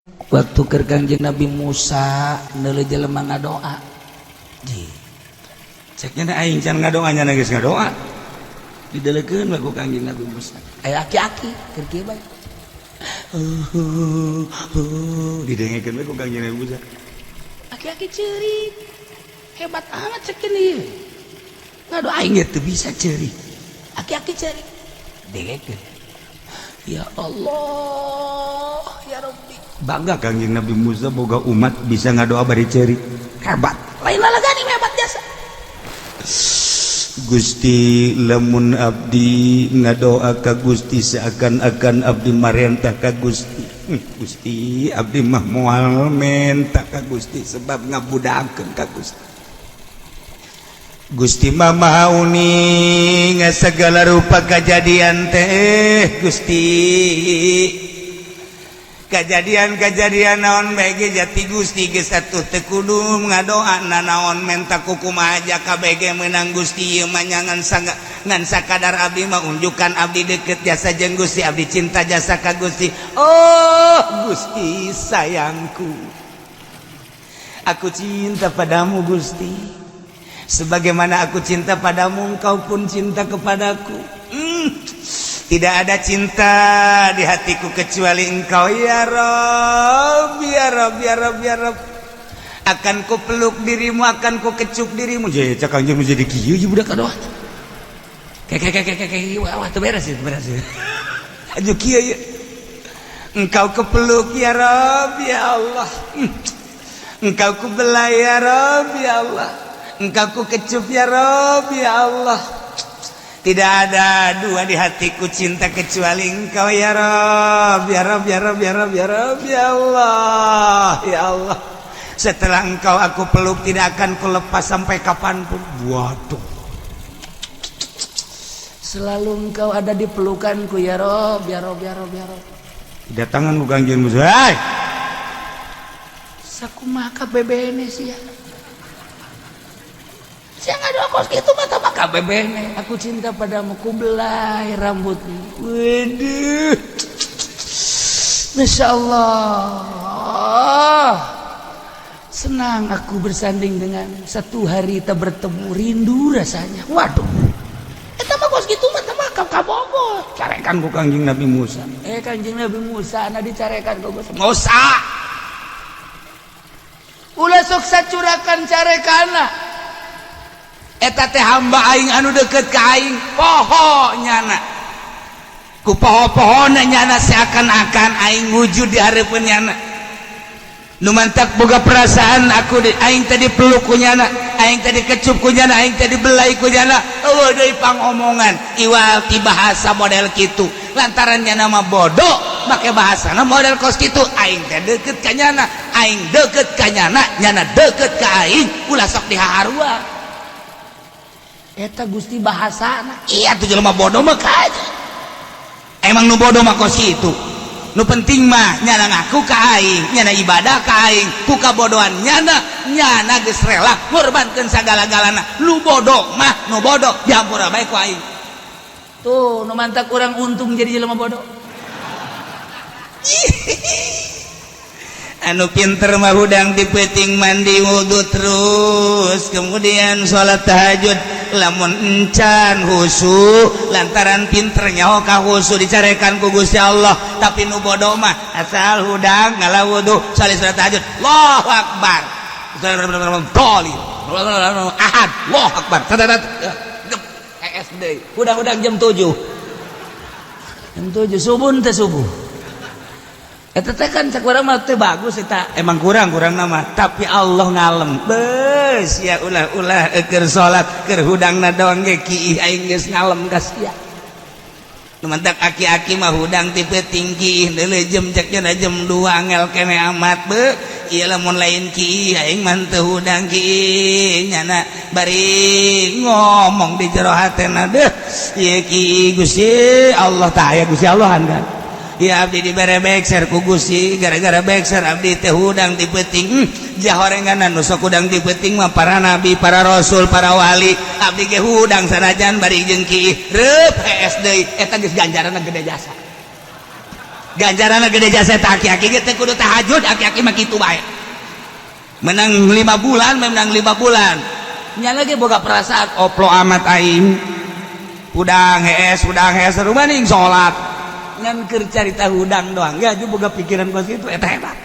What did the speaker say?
Waktu keur Kangjeng Nabi Musa neuleuh jelema ngadoa. Ji. Ceknya aing can ngadoa, nya geus ngadoa. Dideleukeun we ku Kangjeng Nabi Musa. Aya aki-aki keur kieu bae. Didengekeun we ku Kangjeng Nabi Musa. Aki-aki ceurik. Hebat amat cek ieu. Ngadoa aing ge teu bisa ceurik. Aki-aki ceurik. Dengekeun. Ya Allah, ya Rabbi. Bangga Kangjeng Nabi Musa boga umat bisa ngadoa bari ceurik. Hebat. Lain lalagani hebat jasa. Gusti, lamun abdi ngadoa ka Gusti seakan-akan abdi marentah ka Gusti. Gusti, abdi mah moal menta ka Gusti sebab ngabudakeun ka Gusti. Gusti mah maha uning segala rupa kejadian teh. Gusti, kejadian-kejadian naon bae jati Gusti geus atuh teu kudu ngadoa nanaon menta kukumaha aja kabeh menang Gusti. Ieu mah ngan ngan sakadar abdi mah unjukan abdi deket jasa jeung Gusti, abdi cinta jasa ka Gusti. Oh Gusti sayangku, aku cinta padamu Gusti, sebagaimana aku cinta padamu engkau pun cinta kepadaku. Tidak ada cinta di hatiku kecuali engkau, ya Rob, ya Rob, ya Rob, ya Rob. Akan ku peluk dirimu, akan ku kecup dirimu. Jadi cak Kangjeng jadi kieu ieu budak kadoa. Kayak kayak kayak kayak wah, teu beres sih, beres sih. Aju kieu ya. Engkau kepeluk, ya Rob, ya Allah. Engkau ku belai, ya Rob, ya Allah. Engkau ku kecup, ya Rob, ya Allah. Tidak ada dua di hatiku cinta kecuali engkau, ya Rob, ya Rob, ya Rob, ya Rob, ya Rob, ya Allah, ya Allah. Setelah engkau aku peluk tidak akan kulepas sampai kapanpun. Waduh. Selalu engkau ada di pelukanku, ya Rob, ya Rob, ya Rob, ya Rob. Datangan ku Kangjeng Musa. Hai. Sakumaha KBBN sih ya. Saya nggak ada kos gitu mata maka KBBN. Aku cinta padamu, ku belai rambutmu. Waduh. Masya Allah. Senang aku bersanding dengan satu hari kita bertemu rindu rasanya. Waduh. Eta mah kos gitu mah mah kabogo. Carekan ku Kangjeng Nabi Musa. Eh, Kanjeng Nabi Musa na dicarekan ku Musa. Musa. Ulah sok sacurakan carekana. Eta teh hamba aing anu deket ka aing, poho nyana. Ku poho-pohona nyana seakan-akan aing wujud di hareupeun nyana. Nu mantak boga perasaan aku di, aing tadi peluk ku nyana, aing tadi kecup ku nyana, aing tadi belai ku nyana. Eueuh deui pangomongan iwal ti bahasa model kitu. Lantaran nyana mah bodoh make bahasana model kos kitu. Aing teh deket ka nyana, aing deket ka nyana, nyana deket ka aing, ulah sok dihaharua. Eta Gusti bahasana. Iya tuh jelema bodoh mah kaja. Emang nu bodoh mah kos kitu. Nu penting mah nyana ngaku ka aing, nyana ibadah ka aing, ku kabodohan nyana, nyana geus rela ngorbankeun sagala-galana. Nu bodoh mah nu bodoh dihampura bae ku aing. Tuh, nu mantak kurang untung jadi jelema bodoh. Anu pinter mah hudang di peuting mandi wudhu terus kemudian sholat tahajud, lamun encan husu lantaran pinter nyaho ka husu dicarekan ku Gusti Allah. Tapi nu bodoh mah asal hudang ngala wudhu salat sholat tahajud, Allahu akbar, ahad, Allahu akbar, SD hudang-hudang jam 7, jam 7 subuh teh subuh. Eta teh kan cek urang mah teh bagus eta. Emang kurang kurang nama, tapi Allah ngalem bes ya. Ulah ulah keur salat keur hudangna doang ge kiih, aing geus ngalem ka sia. Nu mantak aki-aki mah hudang ti peuting kiih deuleu jam, cek jam 2 angel kene amat be. Ieu lamun lain kiih aing mah teu hudang kiih nyana, bari ngomong di jero hatena deuh ieu kiih Gusti Allah tah aya Gusti Allahan kan. Ya abdi dibere bekser ku Gusti, gara-gara bekser abdi teh hudang ti peuting. Jahorenganan nu sok hudang ti peuting mah para nabi, para rasul, para wali. Abdi ge hudang sanajan bari jeung kiih reup hees deui, eta geus ganjaranna gede jasa. Ganjaran gede jasa eta, aki-aki ge teu kudu tahajud, aki-aki mah kitu bae. Menang 5 bulan, menang 5 bulan. Nya lagi boga perasaan oplo amat aing. Hudang hees, hudang hees, rumah ning salat. Ngan keur carita hudang doang. Ya, boga pikiran kos kitu eta hebat.